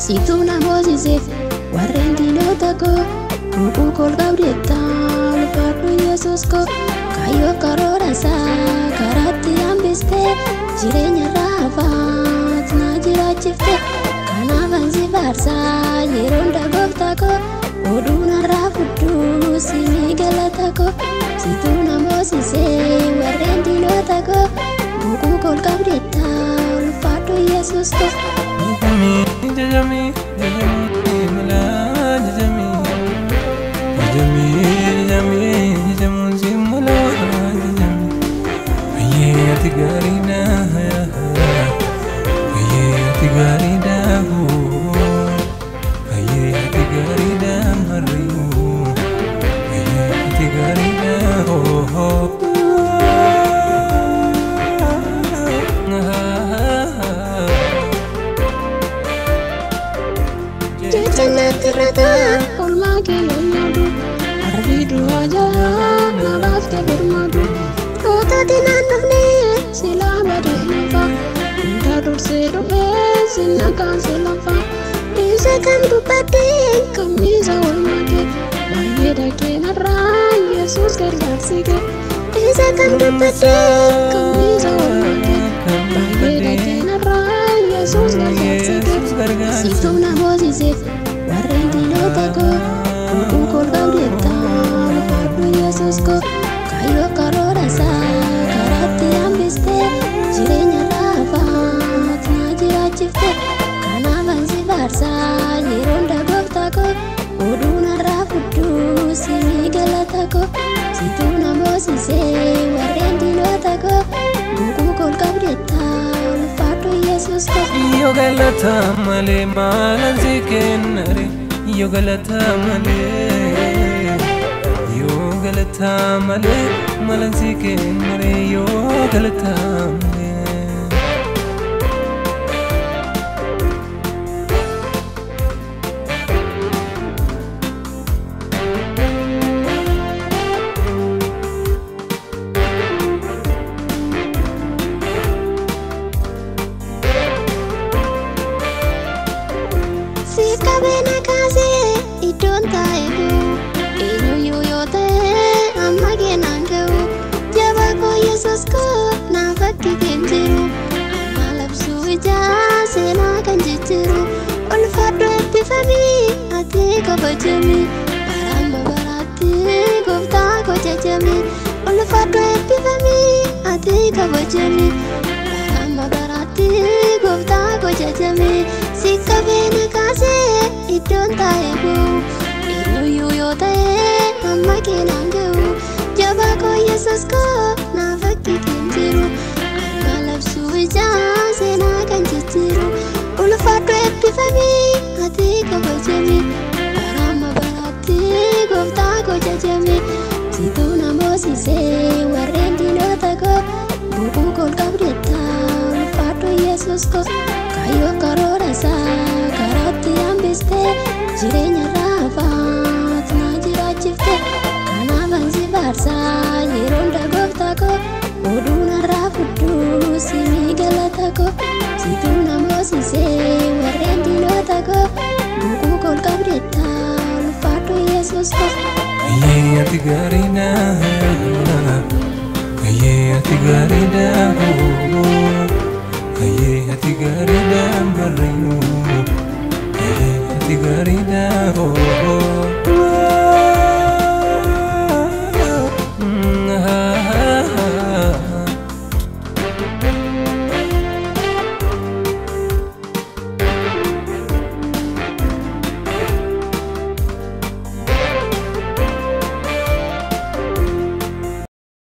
Situu na moosise warreen diinota koo boquu kol qabdeetta ulfaadhu Yesuus koo kaayyoo karoora isaa karaatti hambistee jireenya raafaat na jiraachifte kanaaf ansi faarsaa yeroo hunda gooftaa koo oduu narraa fudduu simii galata koo situu na moosise warreen diinota koo boquu kol qabdeetta ulfaadhu Yesuus koo. Jajami, jajami, mala jajami, jajami, jajami, jajamuun si mala jajami. Ayyee ati gaariidha, ayyee ati gaariidha, ayyee ati gaariidha marriyuu, ayyee ati gaariidha. Jecha natti irrataa oolmaa kee yoon yaadu harbii du'aa jalaa na baaftee birmaadu Ootati naan dhufne silaa badee lafa hunda dursee dhufee sinna kaase lafa isa kam dubbadhee kamisa oolmaa kee baay'ee dhaqee narraa Yesuus gargaarsi kee isa kam dubbadhee kamisa oolmaa kee baay'ee dhaqee narraa Yesuus gargaarsi kee Situu na moosise warreen diinota koo boquu kol qabdeetta ulfaadhu Yesuus koo kaayyoo karoora isaa karaatti hambistee jireenya raafaat na jiraachifte kanaaf ansi faarsaa yeroo hunda gooftaa koo oduu narraa fudduu simii galata koo situu na moosise warreen diinota koo boquu kol qabdeetta ulfaadhu Yesuus koo. Yoo galata malee maalan si kennare yoo galata malee yoo galata malee maalan si kennare yoo galata malee. Si qabeena kaasee iddoon taa'e ga'u eenyuyyuu yoo ta'e amma keenan ga'u jabaa koo Yesuus koo naaf fakki keen jiru amma labsuu ijaa seenaa kan jijjiiru ulfaadhu eebbifamii ati kabajami bara amma baraatti gooftaa koo jajami ulfaadhu eebbifamii ati kabajami bara amma baraatti gooftaa koo jajami. Si qabeena kaasee iddoon taa'e ga'u eenyuyyuu yoo ta'e amma keenan ga'u jabaa koo Yesuus koo naaf fakki keen jiru amma labsuu ijaa seenaa kan jijjiiru ulfaadhu eebbifamii ati kabajami bara amma baraatti gooftaa koo jajami situu na moosise warreen diinota koo boquu kol qabdeetta ulfaadhu Yesuus koo kaayyoo karoora isaa karaatti hambistee jireenya raafaat na jiraachifte kanaaf ansi faarsaa yeroo hunda gooftaa koo oduu narraa fudduu simii galata koo situu na moosise warreen diinota koo boquu kol qabdeetta ulfaadhu Yesuus koo. Ayyee ati gaariidha, ayyee ati gaariidha, ayyee ati gaariidha barreeyuu, ayyee ati gaariidha.